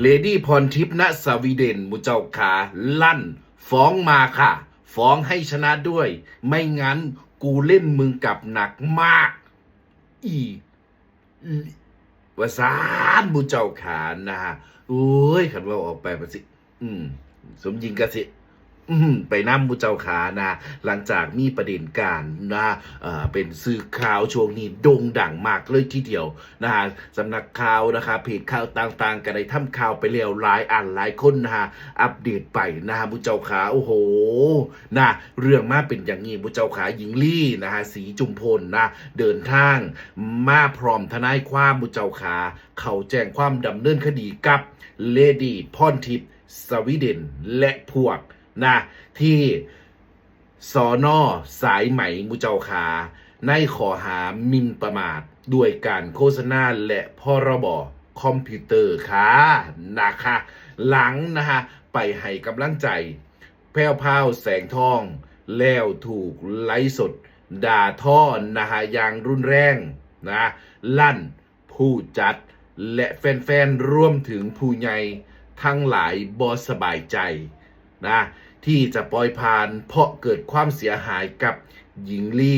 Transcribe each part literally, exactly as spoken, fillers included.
เลดี้พรทิพย์ ณ สวีเดน หมู่เจ้าขา ลั่น ฟ้องมาค่ะ ฟ้องให้ชนะด้วย ไม่งั้นกูเล่นมึงกลับหนักมาก อี อี ว่าซาน หมู่เจ้าขา นะฮะ โอ้ย คันเว้าออกไปมันสิ อืม สมหญิงกะสิ อืม ไปนำ หมู่เจ้าขา นะ หลังจากมีประเด็นการ นะ เอ่อ เป็นสื่อข่าวช่วงนี้โด่งดังมากเลยทีเดียว นะฮะ สำนักข่าว นะคะ เพจข่าวต่างๆ ก็ได้ทำข่าวไปแล้วหลายอันหลายคน นะฮะ อัปเดตไป นะฮะ หมู่เจ้าขา โอ้โห นะ เรื่องมาเป็นอย่างนี้ หมู่เจ้าขา หญิงลี นะฮะ ศรีจุมพล นะ เดินทางมาพร้อมทนายความ หมู่เจ้าขา เข้าแจ้งความดำเนินคดีกับเลดี้พรทิพย์ สวีเดน และพวก นะ ที่ สน.สายไหม หมู่เจ้าขา ในข้อหาหมิ่นประมาทด้วยการโฆษณาและ พรบ.คอมพิวเตอร์ค่ะ นะคะ หลัง นะฮะ ไปให้กำลังใจ แพรวพราว แสงทอง แล้วถูกไลฟ์สดด่าทอ นะฮะ อย่างรุนแรง นะ ลั่น ผู้จัด และแฟนๆ รวมถึงผู้ใหญ่ทั้งหลายบ่สบายใจ นะ ที่จะปล่อยผ่าน เพราะเกิดความเสียหายกับหญิงลี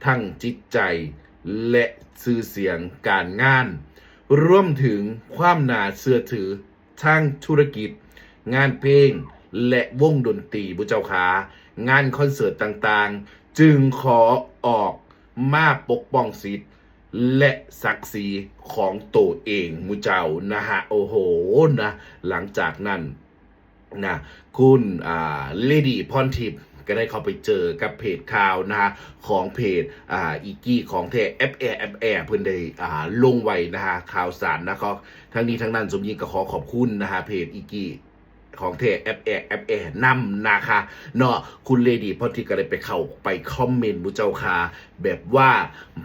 ทั้งจิตใจ และชื่อเสียงการงาน รวมถึงความน่าเชื่อถือทางธุรกิจ งานเพลง และวงดนตรี หมู่เจ้าขา งานคอนเสิร์ตต่างๆ จึงขอออกมาปกป้องสิทธิ์ และศักดิ์ศรีของตัวเอง หมู่เจ้า นะฮะ โอ้โห นะ หลังจากนั้น นะ คุณ อ่า เลดี้พรทิพย์ ก็ได้เข้าไปเจอกับเพจข่าว นะฮะ ของเพจ อ่า อีกี้ของแท้ แอปแอร์ แอปแอร์ เพิ่นได้ อ่า ลงไว้ นะฮะ ข่าวสาร นะ ก็ทั้งนี้ทั้งนั้น สมหญิงก็ขอขอบคุณ นะฮะ เพจอีกี้ของแท้ แอปแอร์ แอปแอร์ นำ นะคะ เนาะ คุณเลดี้พรทิพย์ก็ได้ไปเข้าไปคอมเมนต์ หมู่เจ้าขา แบบว่า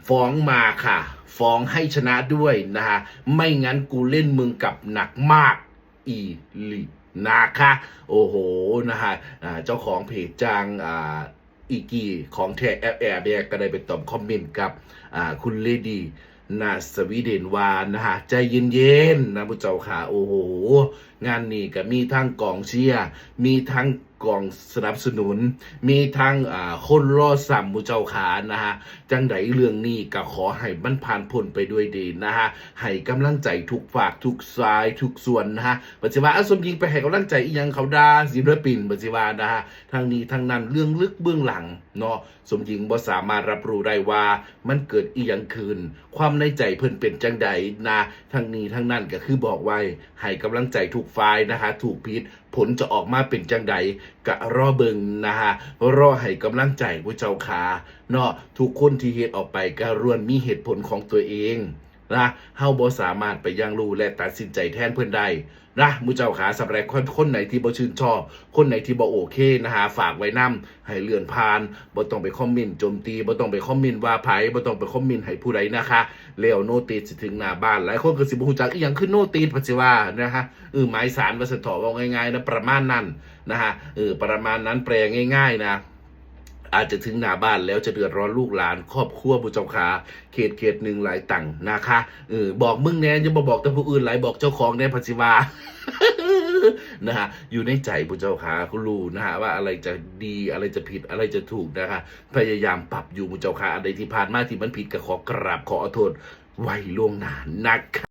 ฟ้องมาค่ะ ฟ้องให้ชนะด้วย นะฮะ ไม่งั้นกูเล่นมึงกลับหนักมาก อีหลี นะคะ โอ้โห นะฮะ อ่า เจ้าของเพจจาง อ่า อีกี้ของแท้ แอปแอร์ เนี่ย ก็ได้ไปตอบคอมเมนต์กับ อ่า คุณเลดี้ ณ สวีเดน ว่า นะฮะ ใจเย็นๆ นะ หมู่เจ้าขา โอ้โห งานนี้ก็มีทั้งกองเชียร์ มีทั้งกองสนับสนุน มีทั้ง อ่า คนรอซ้ำ หมู่เจ้าขา นะฮะ จังใดเรื่องนี้ก็ขอให้มันผ่านพ้นไปด้วยดี นะฮะ ให้กำลังใจทุกฝากทุกซ้ายทุกส่วน นะฮะ บ่สิว่า อ่ะ สมหญิงไปให้กำลังใจอีหยังเขาด่าศิลปิน บ่สิว่า นะฮะ ทั้งนี้ทั้งนั้น เรื่องลึกเบื้องหลัง เนาะ สมหญิงบ่สามารถรับรู้ได้ว่ามันเกิดอีหยังขึ้น ความในใจเพิ่นเป็นจังใด นะ ทั้งนี้ทั้งนั้นก็คือบอกไว้ ให้กำลังใจทุกฝ่าย นะฮะ ถูกผิด ผลจะออกมาเป็นจังใด ก็รอเบิ่ง นะฮะ รอให้กำลังใจ หมู่เจ้าขา เนาะ ทุกคนที่เฮ็ดออกไปก็ล้วนมีเหตุผลของตัวเอง นะ เฮาบ่สามารถไปหยั่งรู้และตัดสินใจแทนเพิ่นได้ นะ หมู่เจ้าขา สำหรับคน คนไหนที่บ่ชื่นชอบ คนไหนที่บ่โอเค นะฮะ ฝากไว้นำ ให้เลื่อนผ่าน บ่ต้องไปคอมเมนต์โจมตี บ่ต้องไปคอมเมนต์ว่าไผ บ่ต้องไปคอมเมนต์ให้ผู้ใด นะคะ แล้วโนติสสิถึงหน้าบ้าน หลายคนก็สิบ่ฮู้จักอีหยังคือโนติส เพิ่นสิว่า นะฮะ เออ หมายสาร ว่าซั่นเถาะ เว้าง่ายๆ นะ ประมาณนั้น นะฮะ เออ ประมาณนั้น แปลง่ายๆ นะ อาจจะถึงหน้าบ้านแล้วจะเดือดร้อนลูกหลานครอบครัว หมู่เจ้าขา เขต เขตหนึ่งหลายตังค์ นะคะ เออ บอกมึงแน่ อย่ามาบอกแต่ผู้อื่นหลาย บอกเจ้าของแน่ เพิ่นสิว่า นะฮะ อยู่ในใจ หมู่เจ้าขา ก็รู้ นะฮะ ว่าอะไรจะดี อะไรจะผิด อะไรจะถูก นะคะ พยายามปรับอยู่ หมู่เจ้าขา อันใดที่ผ่านมาที่มันผิดก็ขอกราบขอโทษไว้ล่วงหน้า นะคะ